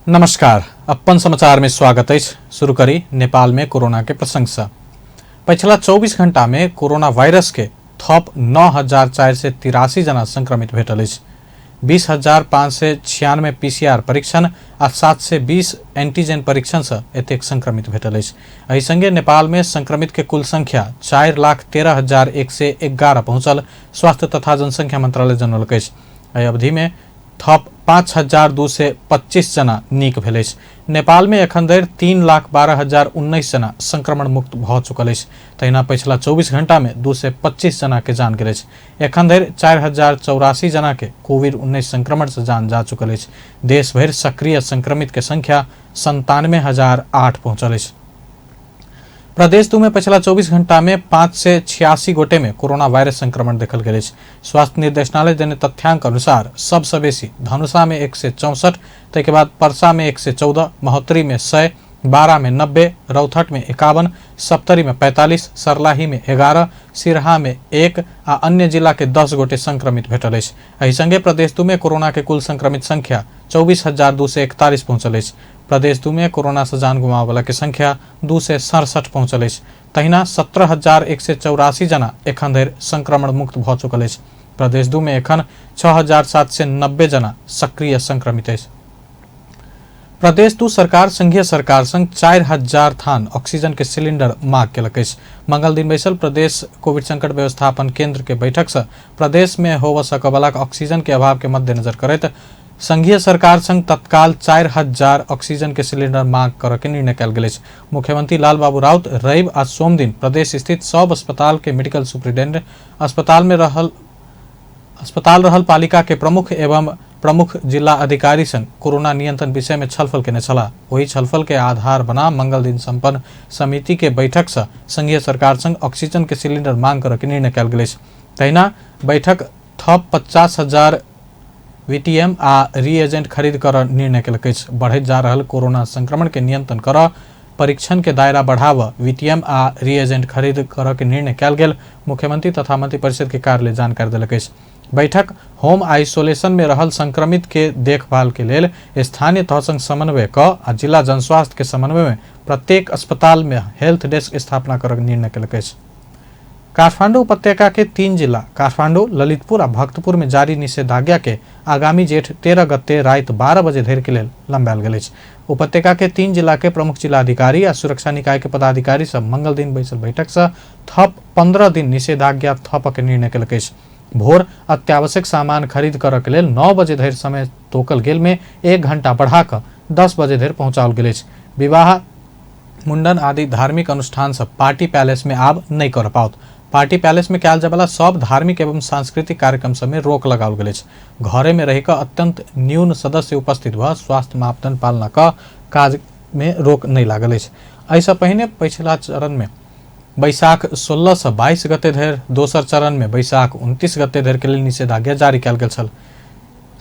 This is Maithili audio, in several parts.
नमस्कार, अपन समाचार में स्वागत अछि। शुरू करी नेपाल में कोरोना के प्रसंग से। पछिला 24 घंटा में कोरोना वायरस के थप 9,483 जना संक्रमित भेटल अछि। 20,596 पीसीआर परीक्षण आ 720 एंटीजन परीक्षण से एतेक संक्रमित भेटल अछि। एहि संगे नेपाल में संक्रमित के कुल संख्या 4,13,111 पहुंचल स्वास्थ्य तथा जनसंख्या मंत्रालय जनौलक अछि। एहि अवधि में थप 5,225 जना नीक भेल अछि। नेपाल में एखन धरि 3,12,019 जना संक्रमण मुक्त भऽ चुकल अछि। तहिना पछिला 24 घंटा में 225 जना के जान गेल अछि। एखन धरि 4,084 जना के कोविड-19 संक्रमण से जान जा चुकल अछि। देश भरि सक्रिय संक्रमित के संख्या 97,008 पहुंचल अछि। प्रदेश 2 में पछिला 24 घंटा में 586 गोटे में कोरोना वायरस संक्रमण देखल गेल अछि। स्वास्थ्य निर्देशनालय देने तथ्यांक अनुसार सबसँ बेसी धनुषा में 164, ताहिके बाद परसा में 114, महोत्तरी में 100, बारा में 90, रौथट में 51, सप्तरी में 45, सर्लाही में 11, सिरहा में 1 आ अन्य जिला के 10 गोटे संक्रमित भेटल अछि। एहि संगे प्रदेश 2 में कोरोना के कुल संक्रमित संख्या 24,241 पहुंचल अछि। प्रदेश 2 में कोरोना से जान गुमाबय के संख्या 267 पहुंचल अछि। तहिना 17,184 जना एखन धरि संक्रमण मुक्त भऽ चुकल अछि। प्रदेश 2 में एखन 6,790 जना सक्रिय संक्रमित अछि। प्रदेश 2 सरकार संघीय सरकार संग 4,000 थान ऑक्सीजन के सिलिंडर मांग केलक अछि। मंगल दिन बैसल प्रदेश कोविड संकट व्यवस्थापन केंद्र के बैठक से प्रदेश में होबय सकयवला ऑक्सीजन के अभाव के मद्देनजर करैत संघीय सरकार संग तत्काल 4,000 ऑक्सीजन के सिलिंडर मांग करऽ के निर्णय कयल गेल अछि। मुख्यमंत्री लालबाबू राउत रवि आ सोम दिन प्रदेश स्थित सब अस्पताल के मेडिकल सुप्रिंटेंडेंट, अस्पताल में रहल अस्पताल रहल पालिका के प्रमुख एवं प्रमुख जिला अधिकारी संग कोरोना नियंत्रण विषय में छलफल केने छलाह। ओहि छलफल के आधार बना मंगल दिन संपन्न समिति के बैठक से संघीय सरकार संग ऑक्सीजन के सिलिंडर मांग करऽ के निर्णय कयल गेल अछि। तहिना बैठक थप 50,000 वीटीएम आ रीएजेंट खरीद करऽ निर्णय केलक अछि। बढ़ैत जा रहल कोरोना संक्रमण के नियंत्रण करऽ परीक्षण के दायरा बढ़ाबऽ वीटीएम आ रीएजेंट खरीद करऽ के निर्णय कयल गेल मुख्यमंत्री तथा मंत्रिपरिषद के कार्यालय जानकारी देलक अछि। बैठक होम आइसोलेशन में रहल संक्रमित के देखभाल के लेल स्थानीय तह संग समन्वय क आ जिला जनस्वास्थ्य के समन्वय में प्रत्येक अस्पताल में हेल्थ डेस्क स्थापना करऽ के निर्णय केलक अछि। काठमांडू उपत्यका के 3 जिला काठमांडू, ललितपुर आ भक्तपुर में जारी निषेधाज्ञा के आगामी जेठ 13 गते राति 12 बजे धरि के लेल लंबायल गेल अछि। उपत्यका के 3 जिला के प्रमुख जिलाधिकारी आ सुरक्षा निकाय के पदाधिकारी सब मंगल दिन बैसल बैठक से थप 15 दिन निषेधाज्ञा थपऽ के निर्णय केलक अछि। भोर अत्यावश्यक सामान खरीद करऽ के लेल 9 बजे धरि समय तोकल गेल में 1 घंटा बढ़ा कऽ 10 बजे धरि पहुंचाओल गेल अछि। विवाह, मुंडन आदि धार्मिक अनुष्ठान सब पार्टी पैलेस में आब नहि कर पाओत। पार्टी पैलेस में कयल जायवला सब धार्मिक एवं सांस्कृतिक कार्यक्रम सब में रोक लगाओल गेल अछि। घरे में रहि कऽ अत्यंत न्यून सदस्य उपस्थित भऽ स्वास्थ्य मापदंड पालना कऽ काज में रोक नहि लागल अछि। एहिसँ पहिने पछिला चरण में बैसाख 16 सँ 22 गते धरि, दोसर चरण में बैसाख 29 गते धरि के लेल निषेधाज्ञा जारी कयल गेल छल।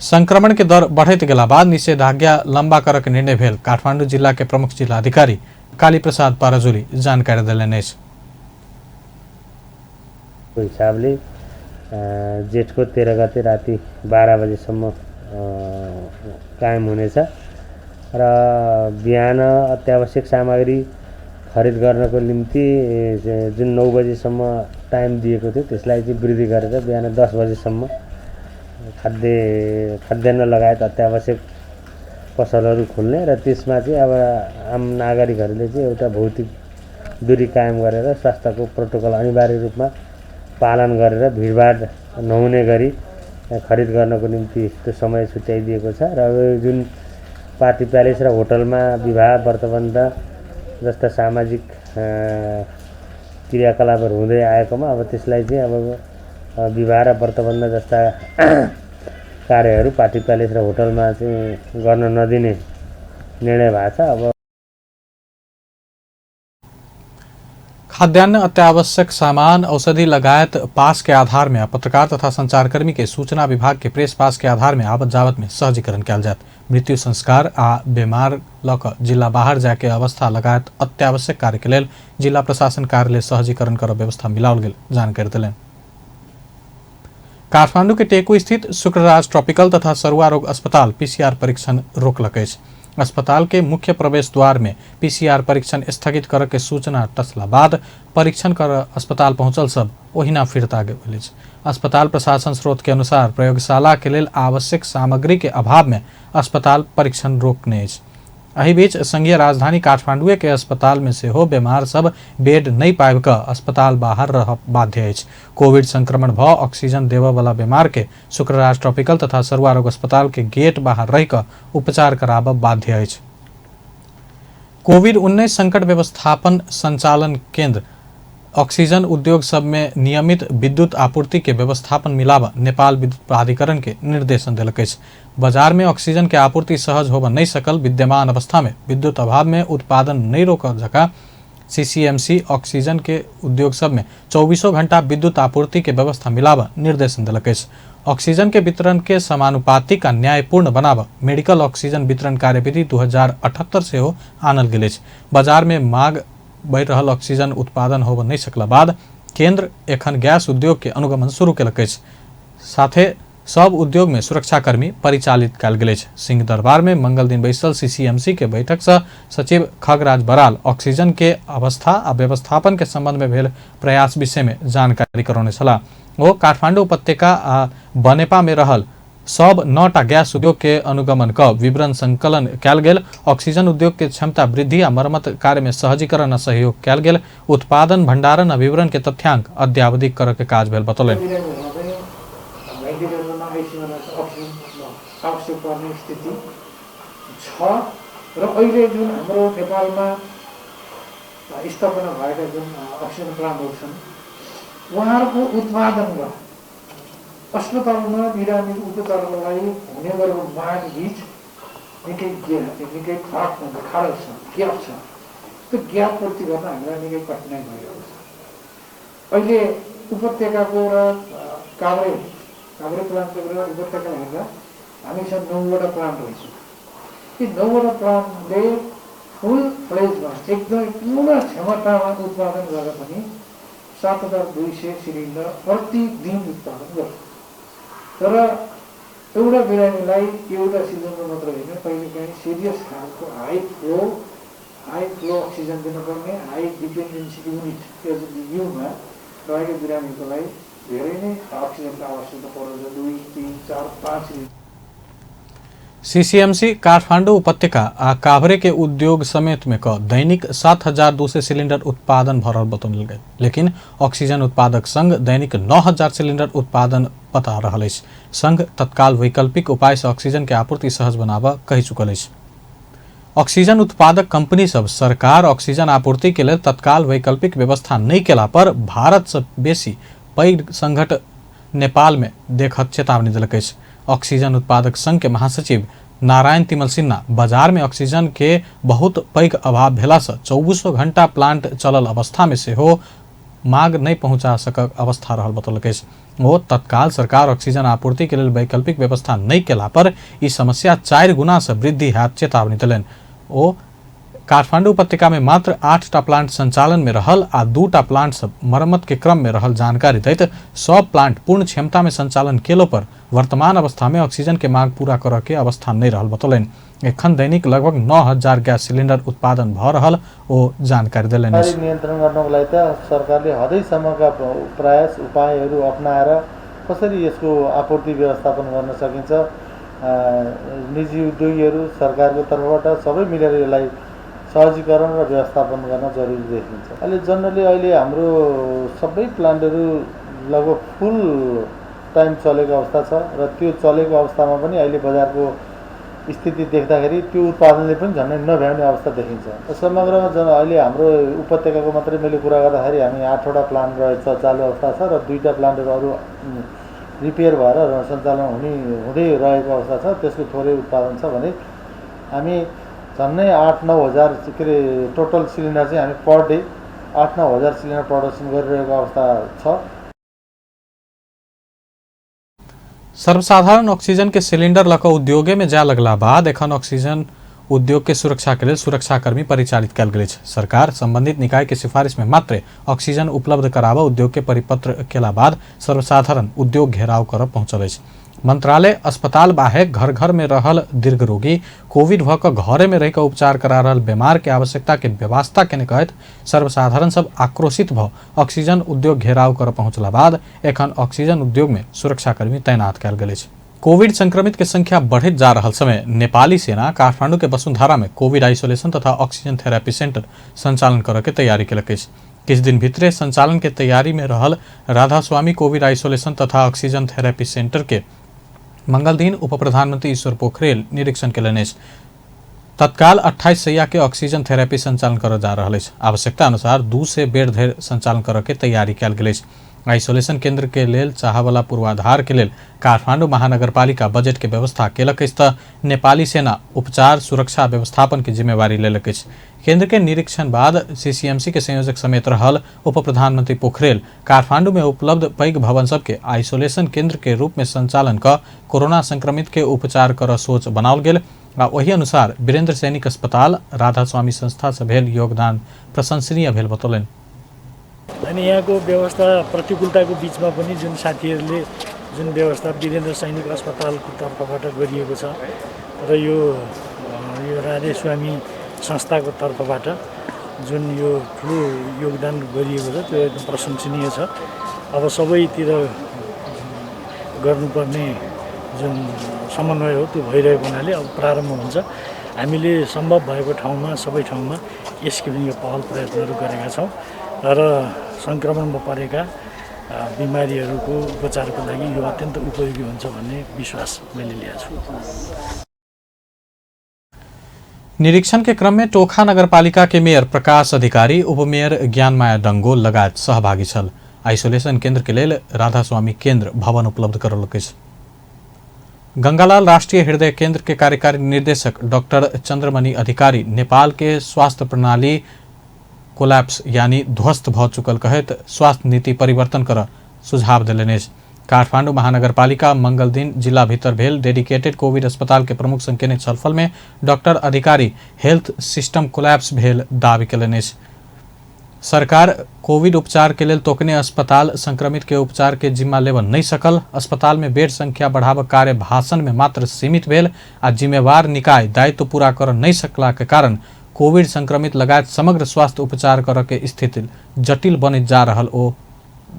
संक्रमण के दर बढ़ैत गेला बाद निषेधाज्ञा लंबा करऽ के निर्णय भेल काठमांडू जिला के प्रमुख जिलाधिकारी काली प्रसाद पाराजुली जानकारी देलनि अछि। हिसाबले जेठको 13 गते राति 12 बजेसम्म कायम हुनेछ र बिहान अत्यावश्यक सामग्री खरिद गर्नको निम्ति जुन 9 बजेसम्म टाइम दिएको थियो त्यसलाई चाहिँ वृद्धि गरेर बिहान 10 बजेसम्म खाद्यान्न लगायत अत्यावश्यक पसलहरू खोल्ने र त्यसमा चाहिँ अब आम नागरिकहरूले चाहिँ एउटा भौतिक दूरी कायम गरेर स्वास्थ्यको प्रोटोकल अनिवार्य रूपमा पालन गरेर भिडभाड नहुने गरी खरिद गर्नको निम्ति त्यो समय छुट्याइदिएको छ। र जुन पार्टी प्यालेस र होटलमा विवाह व्रतबन्ध जस्ता सामाजिक क्रियाकलापहरू हुँदै आएकोमा अब त्यसलाई चाहिँ अब विवाह र व्रतबन्ध जस्ता कार्यहरू पार्टी प्यालेस र होटलमा चाहिँ गर्न नदिने निर्णय भएको छ। अब खाद्यान्न, अत्यावश्यक सामान, औषधि लगायत पास के आधार में पत्रकार तथा संचारकर्मी के सूचना विभाग के प्रेस पास के आधार में आवत जावत में सहजीकरण कयल जायत। मृत्यु संस्कार आ बीमार लऽ कऽ जिला बाहर जाय के अवस्था लगायत अत्यावश्यक कार्य के लेल जिला प्रशासन कार्यालय सहजीकरण करऽ व्यवस्था मिलाओल गेल जानकारी देलनि। काठमांडू के टेकू स्थित शुक्रराज ट्रॉपिकल तथा सरुआ रोग अस्पताल पीसीआर परीक्षण रोकलक अछि। अस्पताल के मुख्य प्रवेश द्वार में पीसीआर परीक्षण स्थगित कर के सूचना टसला बाद परीक्षण कर अस्पताल पहुंचल सब ओहिना फिरता गेल अछि। अस्पताल प्रशासन स्रोत के अनुसार प्रयोगशाला के लेल आवश्यक सामग्री के अभाव में अस्पताल परीक्षण रोकने अछि। एहि बीच संघीय राजधानी काठमांडुए के अस्पताल में सेहो बीमार सब बेड नहि पाबि कऽ अस्पताल बाहर रह बाध्य अछि। कोविड संक्रमण भऽ ऑक्सीजन देबऽ वाला बीमार के शुक्रराज ट्रॉपिकल तथा सरुआ रोग अस्पताल के गेट बाहर रहि कऽ उपचार कराबऽ बाध्य अछि। कोविड-19 संकट व्यवस्थापन संचालन केंद्र ऑक्सीजन उद्योग सब में नियमित विद्युत आपूर्ति के व्यवस्थापन मिलाब नेपाल विद्युत प्राधिकरण के निर्देशन देलक अछि। बाजार में ऑक्सीजन के आपूर्ति सहज होबऽ नहि सकल विद्यमान अवस्था में विद्युत अभाव में उत्पादन नहि रोकऽ जकाँ सीसीएमसी ऑक्सीजन के उद्योग सब में 24 घंटा विद्युत आपूर्ति के व्यवस्था मिलाब निर्देशन देलक अछि। ऑक्सीजन के वितरण के समानुपातिक आ न्यायपूर्ण बनाब मेडिकल ऑक्सीजन वितरण कार्यविधि 2078 सेहो आनल गेल अछि। बाजार में मांग बढ़ि रहल ऑक्सीजन उत्पादन होबऽ नहि सकला बाद केंद्र एखन गैस उद्योग के अनुगमन शुरू केलक अछि। साथे सब उद्योग में सुरक्षाकर्मी परिचालित कयल गेल अछि। सिंह दरबार में मंगल दिन बैसल सीसीएमसी के बैठक से सचिव खगराज बराल ऑक्सीजन के अवस्था आ व्यवस्थापन के संबंध में भेल प्रयास विषय में जानकारी करौने छलाह। ओ काठमांडू उपत्यका आ बनेपा में रहल सब 9टा गैस उद्योग के अनुगमन क विवरण संकलन कयल गेल। ऑक्सीजन उद्योग के क्षमता वृद्धि आ मरम्मत कार्य में सहजीकरण आ सहयोग कयल गेल। उत्पादन, भंडारण आ विवरण के तथ्यांक अद्यावधिक करऽ के काज भेल बतौलनि। भेन्टिलेटरमा आइसियुमा अक्सिजन आवश्यक पर्ने स्थिति छ र अहिले जुन हाम्रो नेपालमा स्थापना भएका जुन अक्सिजन प्लान्टहरू छन् उहाँहरूको उत्पादन र अस्पतालमा बिरामी उपचारको लागि हुने गरेको माग बिच निकै निकै फरक खाडल छ, ग्याप छ। त्यो ग्याप पूर्ति गर्न हामीलाई निकै कठिनाइ भइरहेको छ। अहिले उपत्यकाको र काभ्रे काभ्रे प्लान्टको र उपत्यका हेर्दा हामीसँग 9वटा प्लान्ट रहेछ। यी 9वटा प्लान्टले फुल फ्लेजमा एकदमै पूर्ण क्षमतामा उत्पादन गर्दा पनि 7200 सिलिन्डर प्रतिदिन उत्पादन गर्छ। तर एउटा बिरामीलाई एउटा सिलिन्डर मात्र होइन, कहिलेकाहीँ सिरियस खालको हाई फ्लो अक्सिजन दिनुपर्ने हाई डिपेन्डेन्सी युनिट एचडियुमा रहेको बिरामीको लागि धेरै नै अक्सिजनको आवश्यकता पर्दछ, 2, 3, 4, 5 लिटर। सीसीएमसी काठमांडू उपत्यका आ काभ्रे के उद्योग समेत में क दैनिक 7200 सिलिंडर उत्पादन भरल बतौल गेल, लेकिन ऑक्सीजन उत्पादक संघ दैनिक 9000 सिलिंडर उत्पादन बता रहल अछि। संघ तत्काल वैकल्पिक उपाय से ऑक्सीजन के आपूर्ति सहज बनाबऽ कहि चुकल अछि। ऑक्सीजन उत्पादक कंपनी सब सरकार ऑक्सीजन आपूर्ति के लेल तत्काल वैकल्पिक व्यवस्था नहि केला पर भारत से बेसी पैघ संकट नेपाल में देखत चेतावनी देलक अछि। ऑक्सीजन उत्पादक संघ के महासचिव नारायण तिमल सिन्हा बाजार में ऑक्सीजन के बहुत पैघ अभाव भेला से 24 घंटा प्लांट चलल अवस्था में सेहो मांग नहि पहुंचा सकक अवस्था रहल बतौलक अछि। ओ तत्काल सरकार ऑक्सीजन आपूर्ति के लेल वैकल्पिक व्यवस्था नहि केला पर ई समस्या 4 गुना से वृद्धि हैत चेतावनी देलनि। ओ काठमांडू उपत्यका में मात्र 8टा प्लांट संचालन में रहल आ 2टा प्लांट सब मरम्मत के क्रम में रहल जानकारी दैत सब प्लांट पूर्ण क्षमता में संचालन केलो पर वर्तमान अवस्था में ऑक्सीजन के मांग पूरा करऽ के अवस्था नहीं रहल बतौलनि। एखन दैनिक लगभग 9000 गैस सिलिंडर उत्पादन भ रहल ओ जानकारी देलनि अछि। नियन्त्रण गर्नको लागि त सरकारले हदैसम्मका प्रयास उपायहरू अपनाएर कसरी यसको आपूर्ति व्यवस्थापन गर्न सकिन्छ, निजी उद्योगीहरू सरकारको तर्फबाट सबै मिलेर यसलाई सहजीकरण र व्यवस्थापन गर्न जरुरी देखिन्छ। अहिले जनरली अहिले हाम्रो सबै प्लान्टहरू लगभग फुल टाइम चलेको अवस्था छ र त्यो चलेको अवस्थामा पनि अहिले बजारको स्थिति देख्दाखेरि त्यो उत्पादनले पनि झन्डै नभ्याउने अवस्था देखिन्छ। समग्रमा अहिले हाम्रो उपत्यकाको मात्रै मैले कुरा गर्दाखेरि हामी 8वटा प्लान्ट रहेछ चालु अवस्था छ र 2टा प्लान्टहरू अरू रिपेयर भएर सञ्चालन हुँदै रहेको अवस्था छ, त्यसको थोरै उत्पादन छ भने हामी झन्डै 8-9 हजार के अरे टोटल सिलिन्डर चाहिँ हामी पर डे 8-9 हजार सिलिन्डर प्रडक्सन गरिरहेको अवस्था छ। सर्वसाधारण ऑक्सीजन के सिलिंडर लक उद्योगे में जाय लगला बाद एखन ऑक्सीजन उद्योग के सुरक्षा के लेल सुरक्षाकर्मी परिचालित कयल गेल अछि। सरकार संबंधित निकाय के सिफारिश में मात्र ऑक्सीजन उपलब्ध कराबऽ उद्योग के परिपत्र केला बाद सर्वसाधारण उद्योग घेराव करऽ पहुंचल अछि। मंत्रालय अस्पताल बाहेक घर घर में रहल दीर्घ रोगी, कोविड भ कऽ घरे में रहि कऽ उपचार करा रहल बीमार के आवश्यकता के व्यवस्था केने कहैत सर्वसाधारण सब आक्रोशित भ ऑक्सीजन उद्योग घेराव कर पहुंचला बाद एखन ऑक्सीजन उद्योग में सुरक्षाकर्मी तैनात कयल गेल अछि। कोविड संक्रमित के संख्या बढ़ैत जा रहल समय नेपाली सेना काठमांडू के वसुंधरा में कोविड आइसोलेशन तथा ऑक्सीजन थेरेपी सेंटर संचालन करऽ के तैयारी केलक अछि। किछु दिन भीतरे संचालन के तैयारी में रहल राधा स्वामी कोविड आइसोलेशन तथा ऑक्सीजन थेरेपी सेंटर के मंगल दिन उप प्रधानमंत्री ईश्वर पोखरेल निरीक्षण केलनि अछि। तत्काल 28 सैया के ऑक्सीजन थेरेपी संचालन करऽ जा रहल अछि। आवश्यकता अनुसार 200 बेड धरि संचालन करऽ के तैयारी कयल गेल अछि। आइसोलेशन केंद्र के लेल चाहवला पूर्वाधार के लेल काठमांडू महानगरपालिका बजट के व्यवस्था केलक अछि तऽ नेपाली सेना उपचार सुरक्षा व्यवस्थापन के जिम्मेवारी लेलक अछि। केंद्र के निरीक्षण बाद सीसीएमसी के संयोजक समेत रहल उप प्रधानमंत्री पोखरेल काठमांडू में उपलब्ध पैघ भवन सबके आइसोलेशन केंद्र के रूप में संचालन क कोरोना संक्रमित के उपचार कर सोच बनाओल गेल आ ओहि अनुसार वीरेंद्र सैनिक अस्पताल राधा स्वामी संस्था से भेल योगदान प्रशंसनीय भेल बतौलनि। अनि यहाँको व्यवस्था प्रतिकूलताको बिचमा पनि जुन साथीहरूले जुन व्यवस्था वीरेन्द्र सैनिक अस्पतालको तर्फबाट गरिएको छ र यो यो राधेस्वामी संस्थाको तर्फबाट जुन यो ठुलो योगदान गरिएको छ त्यो एकदम प्रशंसनीय छ। अब सबैतिर गर्नुपर्ने जुन समन्वय हो त्यो भइरहेको हुनाले अब प्रारम्भ हुन्छ। हामीले सम्भव भएको ठाउँमा सबै ठाउँमा यस किसिमको पहल प्रयत्नहरू गरेका छौँ र सङ्क्रमणमा परेका बिमारीहरूको उपचारको लागि यो अत्यन्त उपयोगी हुन्छ भन्ने विश्वास मैले लिएको छु। निरीक्षण के क्रम में टोखा नगरपालिका के मेयर प्रकाश अधिकारी, उपमेयर ज्ञानमाया डंगोल लगायत सहभागी छल। आइसोलेशन केंद्र के लेल राधास्वामी केंद्र भवन उपलब्ध करौलक अछि। गंगालाल राष्ट्रीय हृदय केंद्र के कार्यकारी निर्देशक डॉक्टर चंद्रमणि अधिकारी नेपाल के स्वास्थ्य प्रणाली कोलैप्स यानी ध्वस्त भ चुकल कहैत स्वास्थ्य नीति परिवर्तन कर सुझाव देलनि अछि। काठमांडू महानगरपालिका मंगल दिन जिला भीतर भेल डेडिकेटेड कोविड अस्पताल के प्रमुख संग केने छलफल में डॉक्टर अधिकारी हेल्थ सिस्टम कोलैप्स भेल दावी केलनि अछि। सरकार कोविड उपचार के लेल तोकने अस्पताल संक्रमित के उपचार के जिम्मा लेबऽ नहि सकल, अस्पताल में बेड संख्या बढ़ाबऽ कार्य भाषण में मात्र सीमित भेल आ जिम्मेवार निकाय दायित्व पूरा कर नहि सकला के कारण कोविड संक्रमित लगायत समग्र स्वास्थ्य उपचार करऽ के स्थिति जटिल बनैत जा रहल ओ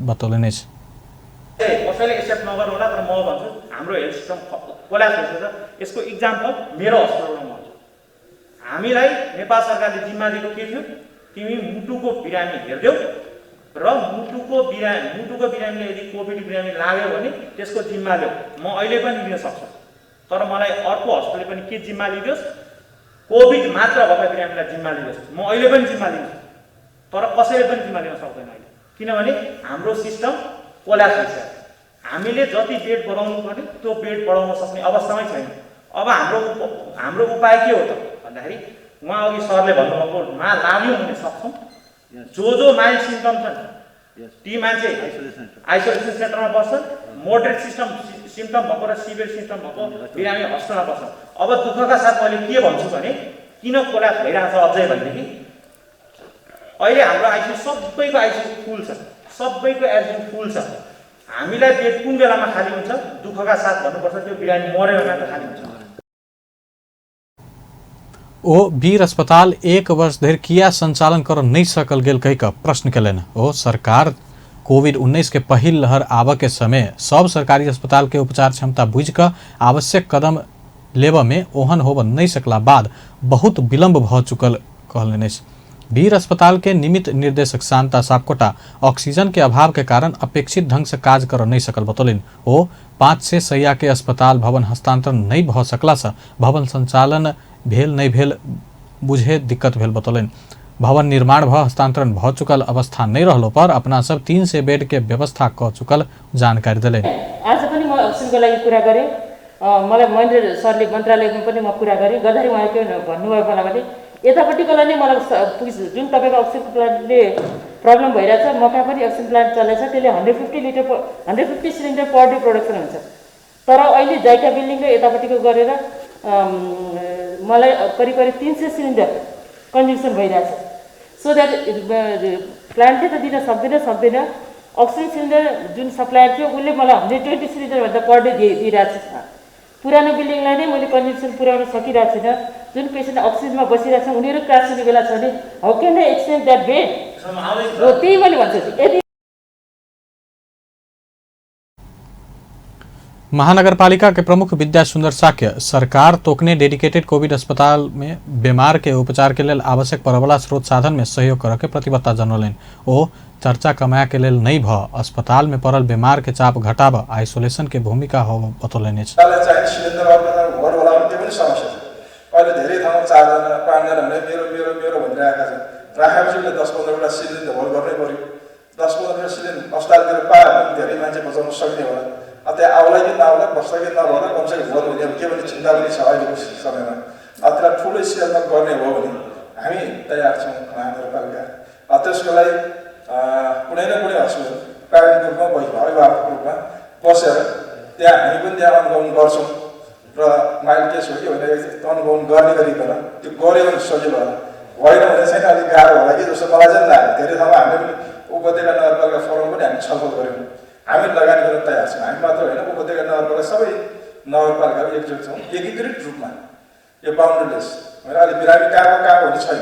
बतौलनि अछि। कसैले एक्सेप्ट नगर्नु होला, तर म भन्छु हाम्रो हेल्थ सिस्टम कोल्याप्स भइसकेको छ। यसको इक्जाम्पल मेरो हस्पिटलमा म भन्छु। हामीलाई नेपाल सरकारले जिम्मा दिएको के थियो? तिमी मुटुको बिरामी हेरिदेऊ र मुटुको बिरामीले यदि कोभिड बिरामी लाग्यो भने त्यसको जिम्मा ल्याऊ। म अहिले पनि लिन सक्छु, तर मलाई अर्को हस्पिटलले पनि के जिम्मा लिइदियोस्? कोभिड मात्र भएका बिरामीलाई जिम्मा लिइदियोस्। म अहिले पनि जिम्मा लिन्छु, तर कसैले पनि जिम्मा लिन सक्दैन अहिले, किनभने हाम्रो सिस्टम कोल्याप्स भइसक्यो। हामीले जति बेड बढाउनु पर्ने त्यो बेड बढाउन सक्ने अवस्थामै छैन। अब हाम्रो उपाय के हो त भन्दाखेरि उहाँ अघि सरले भन्नुभएको मा लाग्यौँ भने सक्छौँ। जो जो माइल्ड सिम्टम छन् ती मान्छे आइसोलेसन सेन्टरमा बस्छन्, मोडरेट सिम्टम भएको र सिभियर सिम्टम भएको बिरामी हस्पिटलमा बस्छन्। अब दुःखका साथ मैले के भन्छु भने किन कोल्याप्स भइरहेको छ अझै भनेदेखि अहिले हाम्रो आइसियु सबैको आइसियु फुल छ, सबैको एलसियु फुल छ। हामीलाई बेड कुन बेलामा खाली हुन्छ? दुःखका साथ भन्नुपर्छ त्यो बिरामी मऱ्यो भने खाली हुन्छ। ओ वीर अस्पताल एक वर्ष धरि किया संचालन कर नहीं सकल गेल कहि कऽ प्रश्न केलनि। ओ सरकार कोविड-19 के पहिल लहर आबऽ के समय सब सरकारी अस्पताल के उपचार क्षमता बुझि कऽ आवश्यक कदम लेबऽ में ओहन होबऽ नहीं सकला बाद बहुत विलम्ब भऽ चुकल कहलनि अछि। वीर अस्पताल के निमित्त निर्देशक शांता सापकोटा ऑक्सीजन के अभाव के कारण अपेक्षित ढंग से काज कर नहीं सकल बतौलनि। ओ 500 सैया के अस्पताल भवन हस्तांतरण नहीं भऽ सकला से भवन संचालन भेल नहीं भेल बुझे दिक्कत भेल बतौलनि। भवन निर्माण भ हस्तांतरण भ चुकल अवस्था नहीं रहलो पर अपना सब 300 बेड के व्यवस्था क चुकल जानकारी दिलनि। आज पनि म अक्सिजनको लागि कुरा गरेँ, मलाई महेन्द्र सरले मन्त्रालयमा पनि म कुरा गरेँ, गर्दाखेरि उहाँले के भन्नुभयो मलाई भने यतापट्टिकोलाई नै मलाई जुन तपाईँको अक्सिजन प्लान्टले प्रब्लम भइरहेछ, म कहाँ पनि अक्सिजन प्लान्ट चलेछ, त्यसले 150 litre 150 cylinder per day production हुन्छ, तर अहिले जाइका बिल्डिङ र यतापट्टिको गरेर मलाई करिब करिब 300 सिलिन्डर कन्ज्युम्सन भइरहेछ। सो that प्लान्टले त दिन सक्दैन, अक्सिजन सिलिन्डर जुन सप्लायर थियो उसले मलाई 120 सिलिन्डरभन्दा पर डे दिइरहेको छ। पुरानो बिल्डिङलाई नै मैले कन्जम्सन पुर्याउन सकिरहेको छैन। जुन पेसेन्ट अक्सिजनमा बसिरहेको छ उनीहरू क्रास हुने बेला छ भने how can I extend that bed? हो, त्यही मैले भन्छु। यदि महानगरपालिका के प्रमुख विद्या सुंदर साक्य सरकार तोकने डेडिकेटेड कोविड अस्पताल में बीमार के उपचार के लेल आवश्यक परवला स्रोत साधन में सहयोग करके प्रतिबद्धता जनौलनि। ओ चर्चा कमाए के लेल नहीं भ अस्पताल में पड़ल बीमार के चाप घटाब आइसोलेशन के भूमिका हो बतौलनि अछि। अहिले धेरै ठाउँमा 4 जना 5 जना भने मेरो मेरो मेरो भनिरहेका छन्। राखेपछि उसले 10-15 वटा सिलिन्डर होल्ड गर्नै पर्यो। 10-15 वटा सिलिन्डर अस्पतालतिर पायो भने धेरै मान्छे बचाउन सक्ने होला। अब त्यहाँ आउला कि नआउला, बस्छ कि नभएर कमसेकम होल्ड हुने अब के भन्ने चिन्ता पनि छ अहिलेको समयमा। अब त्यसलाई ठुलो स्केलमा गर्ने हो भने हामी तयार छौँ महानगरपालिका। अब त्यसको लागि कुनै न कुनै हस्पिटल प्राइभेट ग्रुपमा अभिभावक ग्रुपमा बसेर त्यहाँ हामी पनि त्यहाँ अनुगमन गर्छौँ र माइल्ड केस हो कि होइन अनुगमन गर्ने गरिकन त्यो गऱ्यो भने सजिलो होला, होइन भने चाहिँ अलिक गाह्रो होला कि जस्तो मलाई चाहिँ लाग्यो। धेरै ठाउँमा हामीले पनि उपत्यका नगरपालिका फोरम पनि हामी छलफल गऱ्यौँ, हामी लगानी गर्न तयार छौँ। हामी मात्र होइन, उपत्यका नगरपालिका सबै नगरपालिकाहरू एकजुट छौँ एकीकृत रूपमा। यो बााउन्ड्रीलेस होइन, अहिले बिरामी कहाँको कहाँको भन्ने छैन,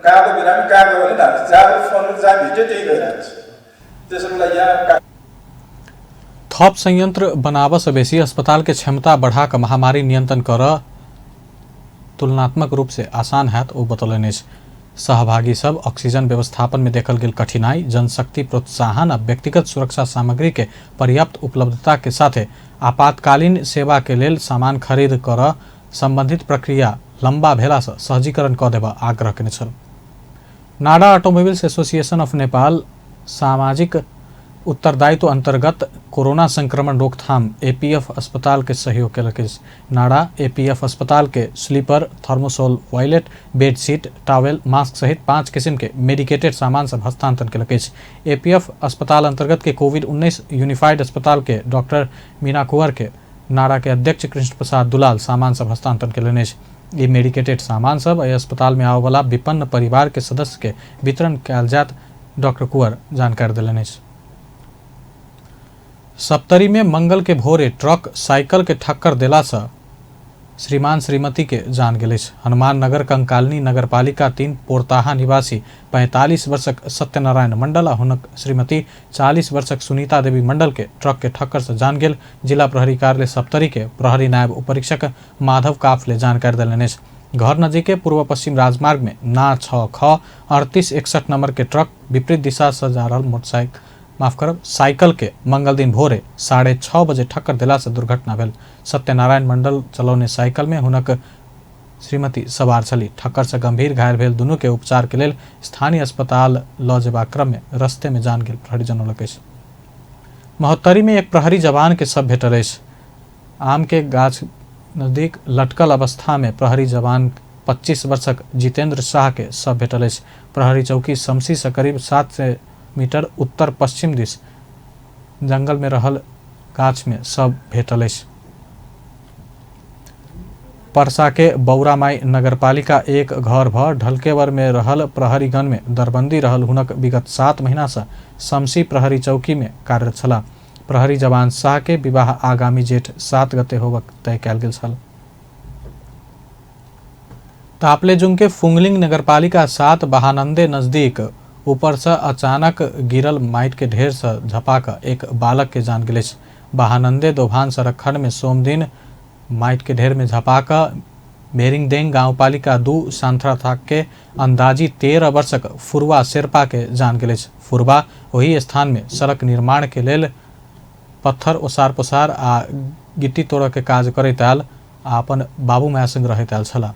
कहाँको बिरामी कहाँ गयो भने हामी जहाँ फोन जहाँ भेट्यो त्यही गइरहेको छ। त्यसको लागि यहाँ थप संयंत्र बनाव से बेसी अस्पताल के क्षमता बढ़ाकर महामारी नियंत्रण कर तुलनात्मक रूप से आसान हैत ओ बतौलनि अछि। सहभागी सब ऑक्सीजन व्यवस्थापन में देखल गेल कठिनाई, जनशक्ति प्रोत्साहन आ व्यक्तिगत सुरक्षा सामग्री के पर्याप्त उपलब्धता के साथे आपातकालीन सेवा के लेल सामान खरीद कर संबंधित प्रक्रिया लंबा भेला से सहजीकरण क देबा आग्रह केने छल। NADA automobiles association of Nepal सामाजिक उत्तरदायित्व अंतर्गत कोरोना संक्रमण रोकथाम एपीएफ अस्पताल के सहयोग केलक अछि। नाडा एपीएफ अस्पताल के sleeper, thermosol toilet, bedsheet, towel, mask सहित 5 किसिम के मेडिकेटेड सामान सब हस्तांतरण केलक अछि। एपीएफ अस्पताल अंतर्गत के कोविड-19 यूनिफाइड अस्पताल के डॉक्टर मीना कुंवर के नाडा के अध्यक्ष कृष्ण प्रसाद दुलाल सामान सब हस्तांतरण केलनि अछि। ई मेडिकेटेड सामान सब एहि अस्पताल में आबयवला विपन्न परिवार के सदस्य के वितरण कयल जायत, डॉक्टर कुंवर जानकारी देलनि अछि। सप्तरी में मंगल के भोरे ट्रक साइकिल के ठक्कर देला से श्रीमान श्रीमती के जान गेल अछि। हनुमान नगर कंकालिनी नगरपालिका 3 पोरताहा निवासी 45 वर्षक सत्यनारायण मंडल आ हुनक श्रीमती 40 वर्षक सुनीता देवी मंडल के ट्रक के ठक्कर से जान गेल। जिला प्रहरी कार्यालय सप्तरी के प्रहरी नायब उपरीक्षक माधव काफले जानकारी देलनि अछि। घर नजीक के पूर्व पश्चिम राजमार्ग में ना 6 ख 3861 नंबर के ट्रक विपरीत दिशा से जा रहल मोटरसाइकिल माफ करब साइकिल के मंगल दिन भोरे 6:30 बजे ठक्कर देला से दुर्घटना भेल। सत्यनारायण मंडल चलौने साइकिल में हुनक श्रीमती सवार छली। ठक्कर से गंभीर घायल भेल दुनू के उपचार के लेल स्थानीय अस्पताल ल जेबाक क्रम में रस्ते में जान गेल प्रहरी जनौलक अछि। महोत्तरी में एक प्रहरी जवान के शव भेटल अछि। आम के गाछ नजदीक लटकल अवस्था में प्रहरी जवान 25 वर्षक जितेंद्र शाह के शव भेटल अछि। प्रहरी चौकी समसी से करीब 700 मीटर उत्तर पश्चिम दिस जंगल में रहल गाछ में सब भेटल अछि। परसा के बौरामाई नगरपालिका 1 घर भ ढलकेवर में रहल प्रहरीगण में दरबंदी रहल हुनक विगत 7 महीना से समसी प्रहरी चौकी में कार्यरत छला। प्रहरी जवान शाह के विवाह आगामी जेठ 7 गते होबक तय कयल गेल छल। तापलेजुंग के फुंगलिंग नगरपालिका 7 बहानंदे नजदीक ऊपर से अचानक गिरल माइट के ढेर से झपा कऽ एक बालक के जान गेल अछि। बहानंदे दोभान सड़क खंड में सोमदिन माइट के ढेर में झपा कऽ मेरिंगदेंग गांवपालिका 2 सांथराथाक के अंदाजी 13 वर्षक फुरवा शेरपा के जान गेल अछि। फुरवा ओही स्थान में सड़क निर्माण के लेल पत्थर ओसार पोसार आ गिट्टी तोड़ऽ के काज करैत आयल आ अपन बाबू my संग रहैत आयल छलाह।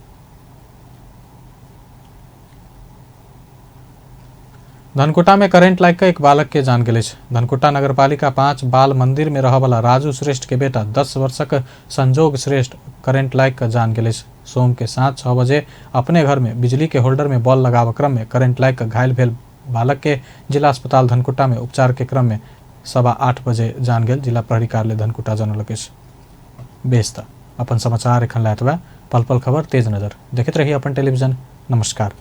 धनकुटा में करेंट लागि कऽ एक बालक के जान गेल अछि। धनकुटा नगरपालिका 5 बाल मंदिर में रहऽवला राजू श्रेष्ठ के बेटा 10 वर्षक संजोग श्रेष्ठ करेंट लागि कऽ जान गेल अछि। सोम के साँझ 6 बजे अपने घर में बिजली के होल्डर में बॉल लगाव क्रम में करेंट लागि कऽ घायल भेल बालक के जिला अस्पताल धनकुटा में उपचार के क्रम में 8:15 बजे जान गेल जिला प्रहरी कार्यालय धनकुटा जनौलक अछि। बेस त अपन समाचार एखन लए एतबे। पल पल खबर तेज नजर देखैत रही अपन टेलीविजन। नमस्कार।